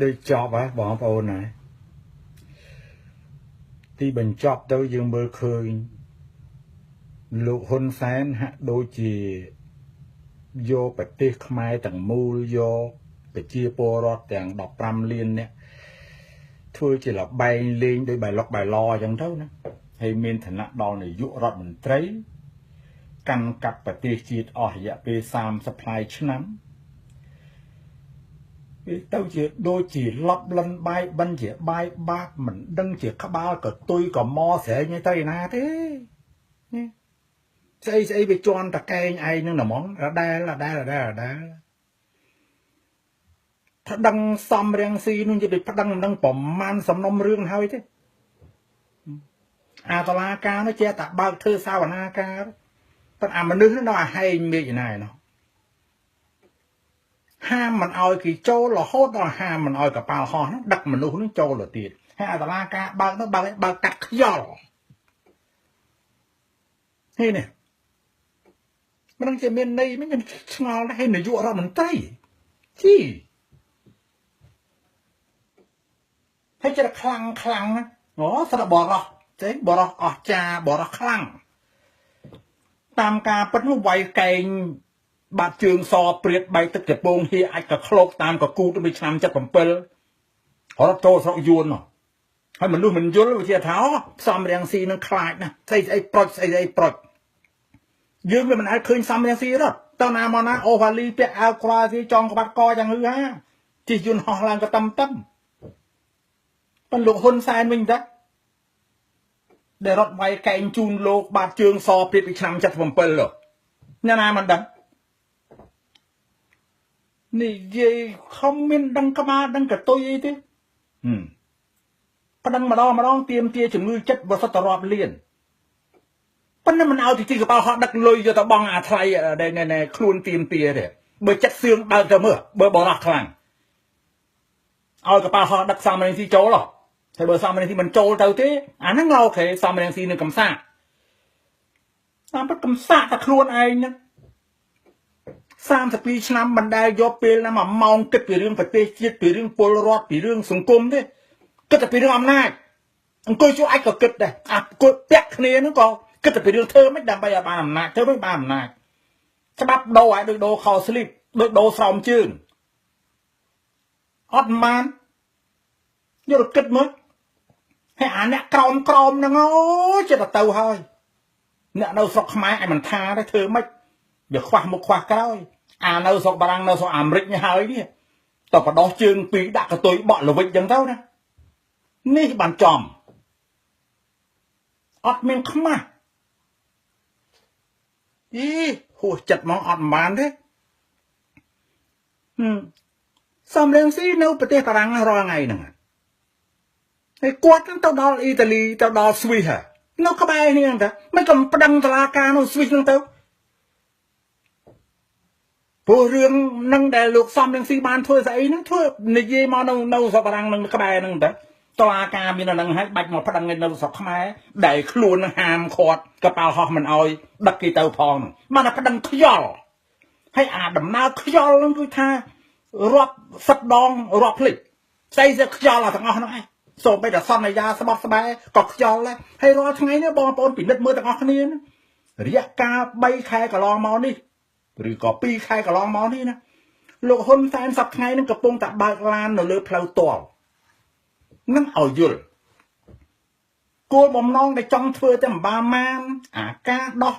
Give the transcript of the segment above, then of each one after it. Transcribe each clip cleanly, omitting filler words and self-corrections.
ដូចចប់ហ៎បងប្អូនហើយទីបញ្ចប់ទៅយើងមើលឃើញលោកហ៊ុនសែនហាក់ដូចជាយកប្រទេសខ្មែរទាំងមូលយកប្រជាពលរដ្ឋទាំង15លាននាក់ធ្វើជាលបែងលេងដោយបាយលុកបាយឡអញ្ចឹងទៅណាហើយមានឋានៈដល់នាយករដ្ឋមន្ត្រីកាន់កាប់ប្រទេសជាតិអស់រយៈពេល30ផ្លាយឆ្នាំវាទៅជាដូចជាលប់លិនបាយបិណ្ឌជាបាយបាបមិនដឹងជាក្បាលកតុយកមស្រែងទៅឯណាទេស្អីស្អីវាជន់តកែងឯងនឹងហ្មងដដែលដដែលដដែលដដែលប្តឹងសំរៀងស៊ីនឹងនិយាយប្តឹងមិនដឹងប្រមាណសំណុំរឿងហើយទេអាតឡាការនោះចេះតែបើកធ្វើសាវនាការប៉ុន្តែអាមនុស្សនោះដល់អាហែងមេឃឯណាឯណោះហាមមិនឲ្យគេចូលរហូតដល់ហាមមិនឲ្យកប៉ាល់ហោះនោះដឹកមនុស្សនឹងចូលទៅទៀតហើយអាតឡាការបើកនោះបើកកាត់ខ្យល់នេះនេះមិនដឹងជាមានន័យមិនឆ្ងល់ដែរហើយនាយករដ្ឋមន្ត្រីជីហើយចិត្តខ្លាំងខ្លាំងណាអូស្រាប់បរោះចេះបរោះអស្ចារបរោះខ្លាំងតាមការពិតនោះវាយកែងបាត់ជើងសព្រាតបែកទឹកជពងហៀអាចក៏ក្លោកតាមកគូទៅឆ្នាំ77រត់ចូលស្រុកយួននោះហើយមនុស្សមិនយល់វាជាថាសំរៀងស៊ីនឹងខ្លាចណាស់ស្អីស្អីប្រុចស្អីស្អីប្រុចយើងវាមិនអាចឃើញសំរៀងស៊ីរត់ទៅណាមកណាអូវ៉ាលីពាក់អាវក្រោយស៊ីចងក្បាត់កយ៉ាងហឺហាជិះយន្តហោះឡើងក៏តឹមតឹមប៉ុន្តែលោកហ៊ុនសែនវិញតាដែលរត់វាយកែងជូនលោកបាត់ជើងសព្រាតពីឆ្នាំ77លោកអ្នកណាមិនដឹងនិយាយខំមានដឹងក្បាលដឹងកតុយអីទេប្តឹងម្ដងម្ដងទៀមទាជំងឺចិត្តបើសិតតរាប់លានប៉ុន្តែមិនឲ្យទីកប៉ាល់ហោះដឹកលុយយកទៅបង់អាថ្លៃដែលខ្លួនទៀមទាទេបើចិត្តសឿងបើកទៅមើលបើបរោះខ្លាំងឲ្យកប៉ាល់ហោះដឹកសំរងស៊ីចូលហើយបើសំរងស៊ីមិនចូលទៅទេអាហ្នឹងអូខេសំរងស៊ីនឹងកំសាកតាមពិតកំសាកតែខ្លួនឯងហ្នឹង32ឆ្នាំមិនដែលយកពេលណាមួយម៉ោងគិតពីរឿងប្រទេសជាតិពីរឿងពលរដ្ឋពីរឿងសង្គមទេគិតតែពីរឿងអំណាចអង្គុយជួអាចក៏គិតដែរអាគួយពាក់គ្នាហ្នឹងក៏គិតតែពីរឿងធ្វើមិនដើម្បីឲ្យបានអំណាចធ្វើមិនបានអំណាចច្បាប់ដូរឲ្យដូចដូរខោស្លីបដូចដូរស្រោមជើងអត់បានយកទៅគិតមើលហើយអាអ្នកក្រោមក្រោមហ្នឹងអូចិត្តទៅហើយអ្នកនៅស្រុកខ្មែរឯងមិនថាទេធ្វើម៉េចវាខ្វះមុខខ្វះក្រោយអានៅស្រុកបារាំងនៅស្រុកអាមេរិកនេះហើយនេះតបដោះជើងពីរដាក់កតុយបក់ល្វិចចឹងទៅណានេះបានចំអត់មានខ្មាស់អីហួសចិត្តមកអត់បានទេសំរងស៊ីនៅប្រទេសបារាំងរាល់ថ្ងៃហ្នឹងហើយគាត់ទៅដល់អ៊ីតាលីទៅដល់ស្វីសហ៎នៅក្បែរនេះហ្នឹងតាមិនកំប្តឹងតុលាការនៅស្វីសហ្នឹងទៅព្រោះរឿងនឹងដែលលោកសំរងស៊ីបានធ្វើស្អីហ្នឹងធ្វើនិយាយមកនៅស្រុកបារាំងនឹងក្បែរហ្នឹងតាតុលាការមានអាហ្នឹងហើយបាច់មកប្តឹងនៅស្រុកខ្មែរដែលខ្លួននឹងហាមឃាត់កប៉ាល់ហោះមិនអោយដឹកគេទៅផងបានតែប្តឹងខ្យល់ហើយអាដំណើរខ្យល់ហ្នឹងគឺថារាប់សិបដងរាប់ភ្លេចស្អីស្ខ្យល់អាទាំងអស់ហ្នឹងឯងសូម្បីតែសន្យាស្បត់ស្បែក៏ខ្យល់ដែរហើយរាល់ថ្ងៃនេះបងប្អូនពិនិត្យមើលទាំងអស់គ្នាណារយៈកាល3ខែកន្លងមកនេះឬក៏2ខែកន្លងមកនេះណាលោកហ៊ុនសែនសប្តាហ៍ថ្ងៃនឹងកំពុងតែបើកឡាននៅលើផ្លូវតល់នឹងឲ្យយល់គោលបំណងដែលចង់ធ្វើតែម្បាលម៉ានអាការដោះ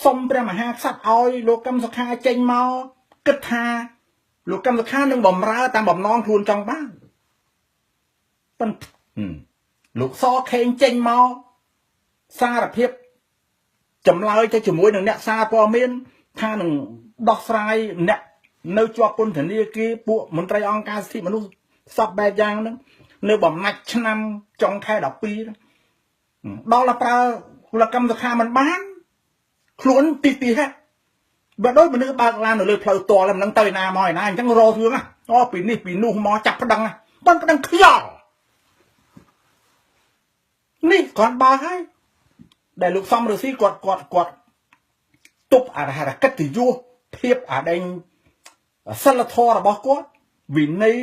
សុំព្រះមហាក្សត្រឲ្យលោកកឹមសុខាចេញមកគិតថាលោកកឹមសុខានឹងបំរើតាមបំណងខ្លួនចង់បានប៉ុន្តែលោកសខេងចេញមកសារភាពចម្លើយទៅជាមួយនឹងអ្នកសារព័ត៌មានថានឹងដោះស្រាយអ្នកនៅជាប់ពន្ធនាគារពួកមន្ត្រីអង្គការសិទ្ធិមនុស្សសពបែបយ៉ាងហ្នឹងនៅបំណាច់ឆ្នាំចុងខែ12ដល់តែប្រើលោកកឹមសុខាមិនបានខ្លួនទីទីហ่ะបើដូចមនុស្សបើកឡាននៅលើផ្លូវតល់មិនដឹងទៅណាមកឯណាអញ្ចឹងរករឿងអូពីនេះពីនោះមកចាប់ប្តឹងប៉ុន្តែប្តឹងខ្យល់នេះគាត់បើហើយដែលលោកសំរងស៊ីគាត់គាត់ទប់អារកិត្តិយសភាពអាដែងសិលធម៌របស់គាត់វិន័យ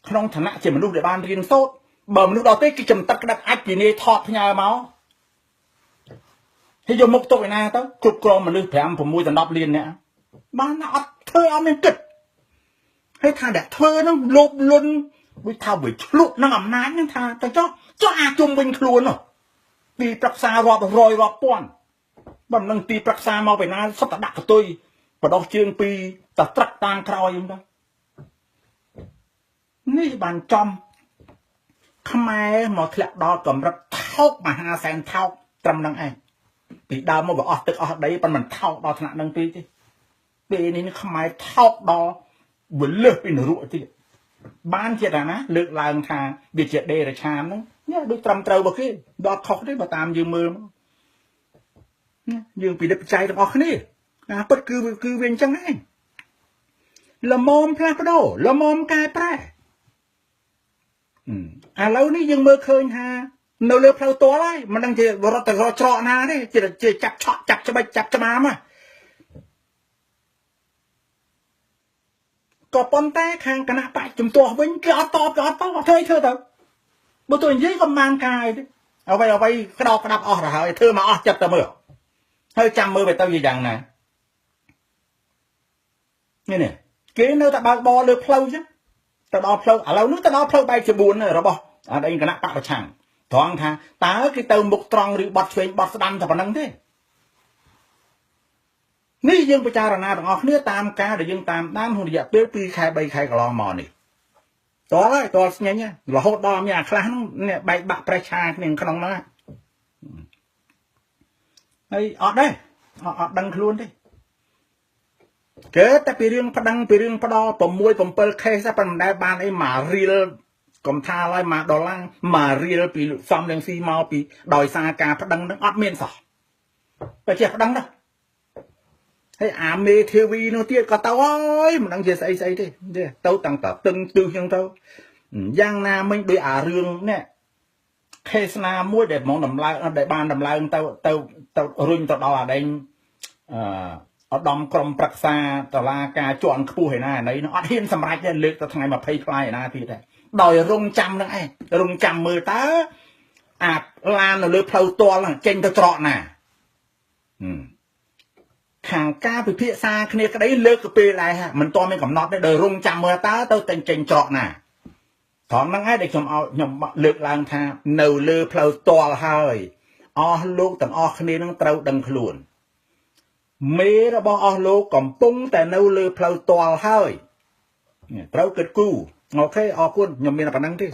ក្នុងឋានៈជាមនុស្សដែលបានរៀនសូត្របើមនុស្សដទៃគេចំទឹកក្តាប់អាចពីនាយថតផ្ញើមកហើយយកមុខទុកឯណាទៅគ្រប់គ្រងមនុស្ស5 6ដល់10លាននាក់បានអត់ធ្វើអត់មានគិតហើយថាអ្នកធ្វើហ្នឹងលោភលន់ដូចថាវាឆ្លក់នឹងអំណាចហ្នឹងថាទៅចុះចុះអាចជុំវិញខ្លួននោះទីប្រឹក្សារាប់រយរាប់ពាន់បើមិននឹងទីប្រឹក្សាមកពីណាសុទ្ធតែដាក់កតុយបដោះជើងពីតត្រឹកតាមក្រោយហ្នឹងទៅនេះបានចំខ្មែរមកធ្លាក់ដល់កម្រិតថោកមហាសែនថោកត្រឹមហ្នឹងឯងពីដើមមកវាអស់ទឹកអស់ដីប៉ុន្តែមិនថោកដល់ថ្នាក់ហ្នឹងពេកទេពេលនេះខ្មែរថោកដល់វាលើសពីនរកទៀតបានជាតាណាលើកឡើងថាវាជាដេរឆានហ្នឹងនេះដូចត្រឹមត្រូវរបស់គេដល់ខុសទេបើតាមយើងមើលមកយើងពិនិត្យបច្ច័យទាំងអស់គ្នាការពិតគឺវាអញ្ចឹងឯងល្មមផ្លាស់ប្ដូរល្មមកែប្រែឥឡូវនេះយើងមើលឃើញថានៅលើផ្លូវតល់ហើយមិនដឹងជារត់ទៅរកច្រកណាទេជាចាប់ឆក់ចាប់ច្បិចចាប់ច្បាមក៏ប៉ុន្តែខាងគណៈបកជំទាស់វិញគេអត់តបគេអត់តបអត់ធ្វើអីធ្វើទៅបើទោះនិយាយក៏បានកាយទេអ្វីអ្វីក្តោបក្តាប់អស់ទៅហើយធ្វើមកអស់ចិត្តទៅមើលហើយចាំមើលទៅទៅយ៉ាងណានេះគេនៅតែបើកបរលើផ្លូវចឹងទៅដល់ផ្លូវឥឡូវនេះទៅដល់ផ្លូវបែកជា4របស់អតីតគណៈបកប្រឆាំងត្រង់ថាតើគេទៅមុខត្រង់ឬបត់ឆ្វេងបត់ស្ដាំតែប៉ុណ្្នឹងទេនេះយើងពិចារណាទាំងអស់គ្នាតាមការដែលយើងតាមដានក្នុងរយៈពេល2ខែ3ខែកន្លងមកនេះតលហើយតលស្ញែងរហូតដល់មានអាខ្លះហ្នឹងនេះបែកបាក់ប្រេះឆាគ្នាក្នុងហ្នឹងហើយអត់ដែរអត់ដឹងខ្លួនទេគេតែពីរឿងប្តឹងពីរឿងផ្ដល់6 7ខេសប៉ុន្តែមិនដែលបានអីមករៀលកុំថាឡើយមកដុល្លារមករៀលពីសំរងស៊ីមកពីដោយសារការប្តឹងហ្នឹងអត់មានសោះតែចេះប្តឹងទៅហើយអាមេធាវីនោះទៀតក៏ទៅហើយមិនដឹងជាស្អីស្អីទេទៅតាំងតទឹងទិសចឹងទៅយ៉ាងណាមិញដោយអារឿងនេះខេសណាមួយដែលហ្មងដំឡើងដែលបានដំឡើងទៅទៅទៅរុញទៅដល់អាដែងអឺឧត្តមក្រុមប្រឹក្សាតឡាការជាន់ខ្ពស់ឯណាណីនោះអត់ហ៊ានសម្រេចទេលើកទៅថ្ងៃ20ផ្លាយឯណាទៀតដែរដោយរងចាំនឹងឯងរងចាំមើលតើអាឡាននៅលើផ្លូវតល់ចេញទៅច្រកណាខាងការពិភាក្សាគ្នាក្តីលើកទៅពេលដែរមិនតមានកំណត់ទេដោយរងចាំមើលតើទៅតែចេញច្រកណាត្រង់ហ្នឹងឯងដែលខ្ញុំឲ្យខ្ញុំលើកឡើងថានៅលើផ្លូវតល់ហើយអស់លោកទាំងអស់គ្នានឹងត្រូវដឹងខ្លួនមេរបស់អស់លោកកំពុងតែនៅលើផ្លូវតល់ហើយត្រូវគិតគូរអូខេអរគុណខ្ញុំមានតែប៉ុណ្្នឹងទេ